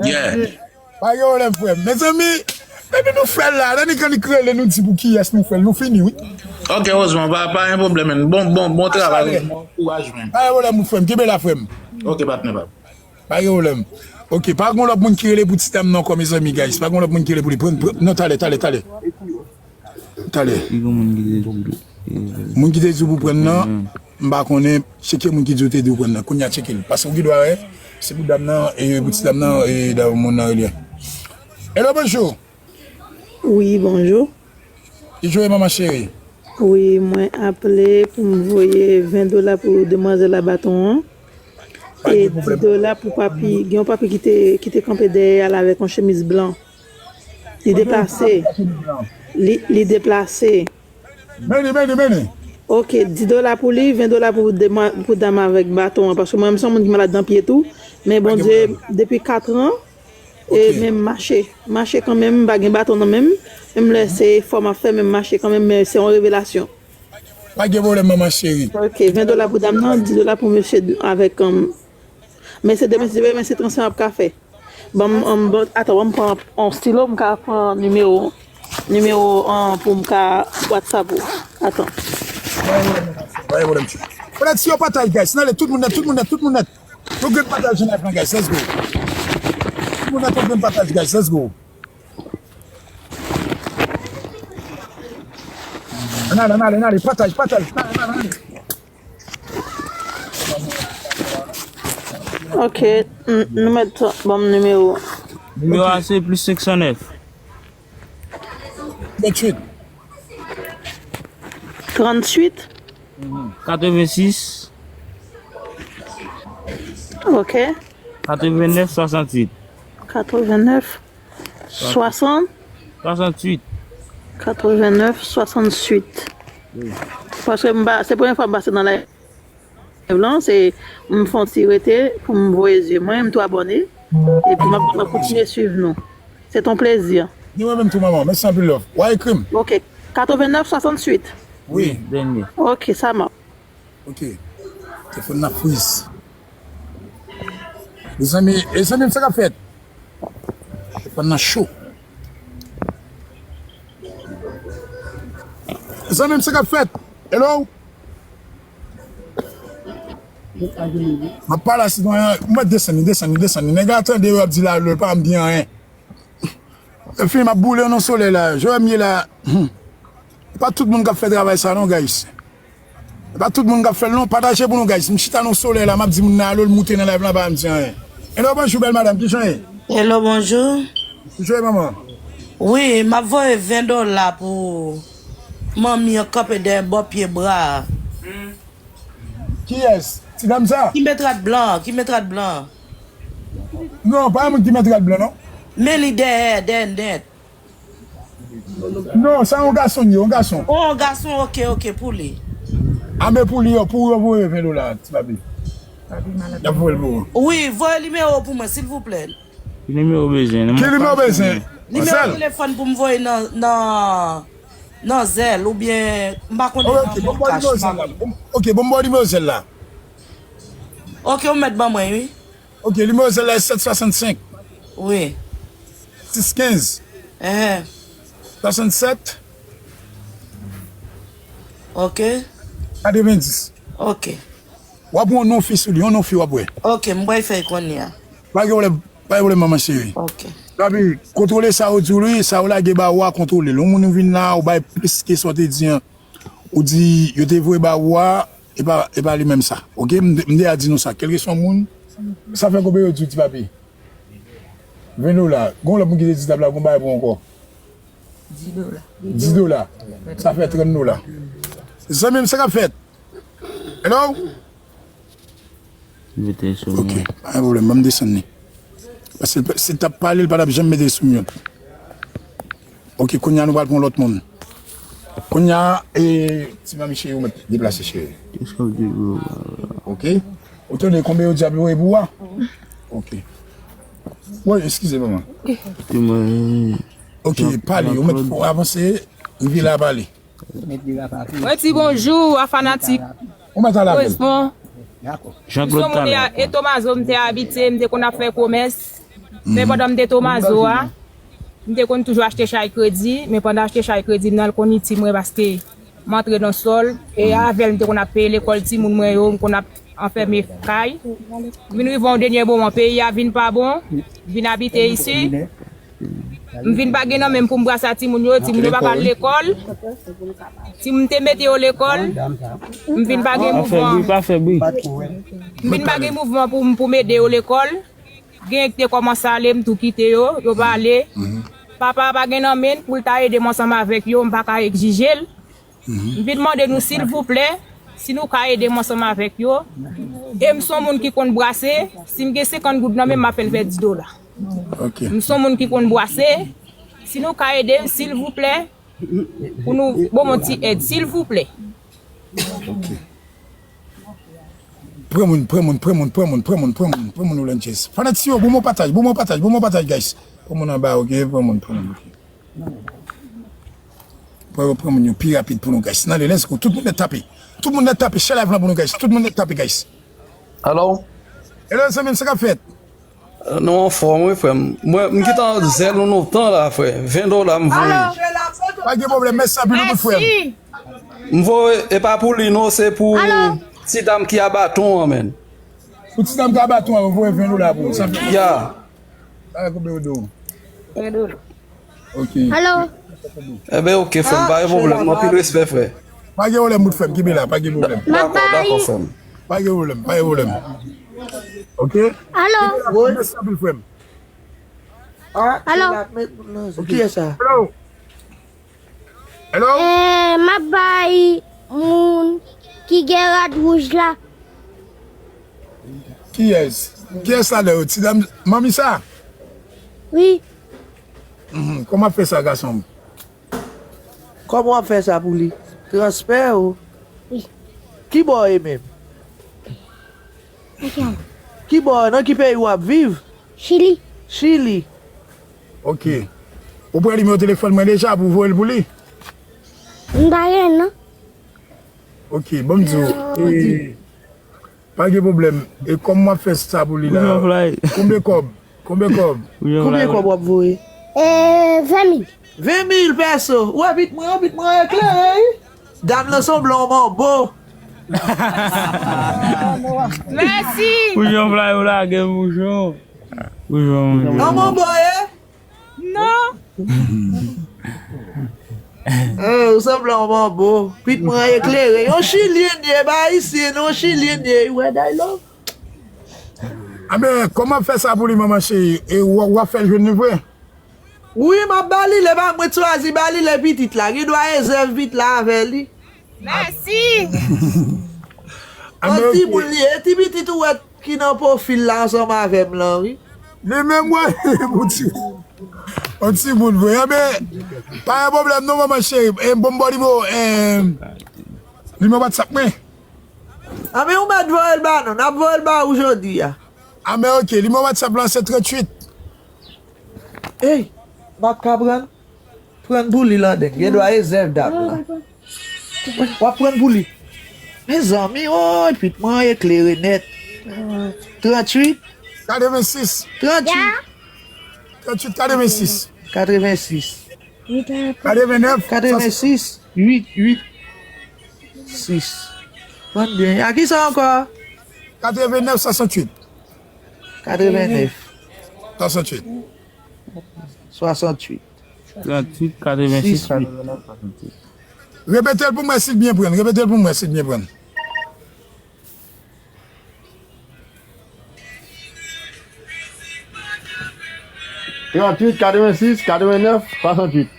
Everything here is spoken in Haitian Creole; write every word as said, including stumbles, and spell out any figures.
Yeah. Pa gen pwoblèm, frè m. Mezanmi, depi nou fè l la, nan nikan li krele, nou di pou kiyès nou fè l, nou fini, wi. Ok, Rosemond, pa, pa gen pwoblèm, man. Bon, bon, bon travay, Rosemond. Kouraj, man. Pa gen pwoblèm, frè m. Kenbe la, frè m. Ok, patnè, pap. Pa gen pwoblèm. Ok, pa gen lòt moun ki rele pou ti dam nan ankò, mezanmi, guys. Pa gen lòt moun ki rele pou li. Pran, pran, non, talè, talè, talè. Talè. Li gen moun ki te di w. Moun ki te di w pou pran nan, m pa konnen, tcheke moun ki di w te di w pran nan. Kounye a tcheke l. Paske w gen dwa wè, se pou dam nan, e pou ti dam nan, e dam moun nan rele. Hello, bonjou. Wi, bonjou. Kijan w ye, manman cheri? Wi, mwen aple pou m voye ven dola pou demwazèl la baton an. E dis dola pou papi, gen yon papi ki te, ki te kanpe dèyè a la avèk yon chemiz blan. Li deplase. Li, li deplase. Meni, meni, meni. Ok, dis dola pou li, ven dola pou, demwa- pou dam avèk baton an. Paske mwen menm se yon moun ki malad nan pye tou. Men Bondye, depi kat an, e men m mache. Mache kanmenm, m pa gen baton nan men m. Menm lè se efò m ap fè, men m mache kanmenm, men se yon revelasyon. Pa gen pwoblèm, manman cheri. Ok, ven dola pou dam nan, dis dola pou mesye avèk, um, men se demen, se demen, se transfè m ap ka fè. Ban m, um, bon, atan, ban m pran yon stilo, m ka pran nimewo, nimewo an pou m ka WhatsApp ou. Atan. Pa gen pwoblèm, cheri. Frè, si yo pataj, guys, n ale, tout moun nèt, tout moun nèt, tout moun nèt. Nou gen pataj nan live lan, guys, let's go. Tout moun nèt, nou gen pataj, guys, let's go. Ann ale, ann ale, ann ale, pataj, pataj, ann ale, ann ale, ann ale. Ok, n- nou mèt ban m nimewo. Nimewo a se plis senk san nèf. Venntuit. Tranntuit. Katrevensis. Ok. Katrevennèf swasanntuit. Katrevennèf swasant. Swasanntuit. Katrevennèf swasanntuit. Paske m pa, se premye fwa m pase nan live lan, se m fè yon ti rete pou m voye zye mwen, m tou abòne. Epi m ap, m ap kontinye swiv nou. Se ton plezi. Ni mwen menm tou, manman. Mèsi anpil, love. W a ekri m. Ok. Katrevennèf swasanntuit. Wi. Dènye. Ok, sa map. Ok. Telefòn nan friz. Mezanmi, mezanmi, sa k ap fèt? Telefòn nan cho. Mezanmi, sa k ap fèt? Hello? M ap pale a sitwayen an, mwen desann li, desann li, desann li. Nèg la tande yo ap di la, lè pa m di anyen. Epi m ap boule nan solèy la. Jowè m ye la. Hmm. E pa tout moun k ap fè travay sa non, guys. E pa tout moun k ap fè l non. Pataje pou nou, guys. M chita nan solèy la, m ap di moun nan alo l moute nan live lan, pa m di anyen. Hello, bonjou, bèl madanm, kijan w ye? Hello, bonjou. Kijan w ye, manman? Wi, m ap voye ven dola pou manmi an kanpe dèyè bò pye bra a. Kiyès? Ti dam sa? Ki met rad blan, ki met rad blan. Non, pa yon moun ki met rad blan, non. Men li dèyè, dèyè nèt. Non, sa yon gason li ye, yon gason. Oh, yon gason, ok, ok, pou li. A, men pou li, yo, pou yo voye ven dola, ti papi. Y ap voye l pou ou. Wi, voye nimewo pou mwen, silvouplè. Ki nimewo w bezwen? Ki nimewo w bezwen? Nimewo telefòn pou m voye nan, nan, nan Zelle oubyen m pa konnen nan Ok, bon, bon, nimewo Zelle la. Bon, ok, bon, bon, nimewo Zelle la. Ok, ou mèt ban mwen, wi. Ok, nimewo Zelle la se sèt swasannsenk. Wi. Sis kenz. Ehe. Swasannsèt. Ok. Katrevendis. Ok. W ap wè yon non fi sou li, yon non fi w ap wè. Ok, m pral fè l kounye a. Pa gen pwoblèm, pa gen pwoblèm, manman cheri. Ok. Papi, kontwole sa ou di w li, sa ou lage ba ou a, kontwole l. Yon moun ou vin la, ou bay plis ke sa w te di an. Ou di, yo te voye ba ou a, e pa, e pa li menm sa. Ok, m, m deja di nou sa. Kèlkeswa moun, sa fè konbyen yo di w, ti papi? Ven dola. Gon lòt moun ki te di tab la, gon bagay pou ankò. Dis dola. Dis dola. Sa fè trant dola. Zanmi m, sa k ap fèt? Hello? Mete sou Ok, mwen. Pa gen pwoblèm, ban m desann li. Paske l pa- si l t ap pale, l pa t ap janm mete sou mute. Ok, kounye a nou pral pran lòt moun. Kounye a, e, ti manmi cheri, ou mèt deplase, cheri. Kisa w di, bro? Ok? Ou tande konbyen yo di ap voye pou ou a? Ok. Wi, eskize, manman. Di mwen. Ok, pale, ou mèt fò avanse, rive la pale. Mwen di bonjou a fanatik. Ou mèt al avè l. Erezman, Jean-Claude Wisson, mwen te Talon. a- e Tomazo, m te abitye, m te konn ap fè komès. Men pandan m te Tomazo a, m te konn toujou achte chay kredi, men pandan achte chay kredi m nan, l konn itil mwen paske m antre nan sòl, e avè l m te konn ap peye lekòl timoun mwen yo, m konn ap anfème kay. Vin rive yon dènye moman, peyi a vin pa bon, vin abite isi. M vin pa gen nan men m pou m brase a timoun yo, timoun yo pa ka al lekòl. Timoun te mete yo lekòl, m vin pa gen mouvman. M vin pa gen mouvman pou m, pou m ede yo lekòl. Genyen ki te kòmanse ale, m tou kite yo, yo pa ale. Papa a pa gen nan men l pou l ta ede m ansanm avèk yo, m pa ka egzije l. M vin mande nou silvouplè, si nou ka ede m ansanm avèk yo. E m se yon moun ki konn brase, si m gen senkant goud nan men m, m ap fè l fè dis dola. M se yon moun ki konn brase, si nou ka ede m silvouplè, pou nou ban m yon ti èd silvouplè. Pran moun, pran moun, pran moun, pran moun, pran moun, pran moun, pran moun, Olanges. Fanatik yo, bon bon pataj, bon bon pataj, bon bon pataj, guys. Pran moun anba, ok, pran moun, pran moun, ok. Pran, pran moun yo pi rapid pou nou, guys. Nan le, let's go. Tout moun nèt tape. Tout moun nèt tape. Share live lan pou nou, guys. Tout moun nèt tape, guys. Hello? Hello, zanmi m, sa k ap fèt? Nou anfòm wi frè m. Mwen m gentan zèl nou lontan la frè. Ven dola m voye. Pa gen pwoblèm, mèsi anpil wi frè m. M voye, e pa pou li non, se pou ti dam ki a baton an menm. Pou ti dam ki a baton an, m voye ven dola pou ou. Sa fè. Ya. Bagay konbe yo do. Ven dola. Ok. Alo. Enben ok frè m, pa gen pwoblèm, anpil respè frè. Pa gen pwoblèm bout frè m, kenbe la, pa gen pwoblèm. Dakò, dakò frè m. Pa gen pwoblèm, pa gen pwoblèm. Ok? Alo. Mèsi anpil frè m. Alo. Kiyès sa? Alo. Hello? Eh, m ap bay moun ki gen rad wouj la. Kiyès? Kiyès la dèyè w? Ti dam, manmi sa? Wi. Mhm. Kòman w ap fè sa, gason m? Kòman w ap fè sa pou li? Transfè o. Wi. Ki bò w ye menm? Ki bò, nan ki peyi w ap viv? Chili. Chili. Ok. Ou pran nimewo telefòn mwen deja pou voye l pou li? M pa gen non. Ok, ban m di w. E, pa gen pwoblèm. E kòman w ap fè sa pou li la? Konbyen kòb? Konbyen kòb? Konbyen kòb w ap voye? E, ven mil. Ven mil pèso. Ou wè pit mwen an, pit mwen an eklere wi. Dam lan sanble yon manbo. Mèsi. Boujon fly ou lage boujon. Boujon. Yon manbo ye? Non. Ou sanble yon manbo. Pit mwen an eklere. Yon chilyen ye, pa ayisyen non, yon chilyen ye. Ou wè day love. Anben, kòman w ap fè sa pou li manman cheri? E w ap fè l jwenn li vre? Wi, m ap ba li l, e pa mwen t chwazi ba li l, e pitit la. Gen dwa e zèv pitit la avè li. Mèsi! Yon timoun li ye, ti pitit ou wè ki nan pwofil la ansanm avè m lan wi. Li menm wi, yon ti, yon timoun vre. Anben, pa gen pwoblèm non manman cheri. E, bon m ba w nimewo, e, nimewo WhatsApp mwen. Anben ou mèt voye l ba nou, n ap voye l ba ou jodi a. Anben ok, nimewo WhatsApp lan se tranntuit. Ey, m ap ka pran l? Pran l pou li Landeng, gen dwa e zèv dam lan. W ap pran l pou li. Mezanmi, woy, pit mwen an eklere nèt. Tranntuit. Katrevensis. Tranntuit. Tranntuit, katrevensis. Katrevensis. Katrevennèf. Katrevensis. Uit, uit. Sis. Konn byen. A kisa ankò? Katrevennèf, swasanntuit. Katrevennèf. Swasanntuit. Swasanntuit. Tranntuit, katrevensis, uit. Repete l pou mwen si l byen pran. Repete l pou mwen si l byen pran. Tranntuit, katrevensis, katrevennèf, swasanntuit.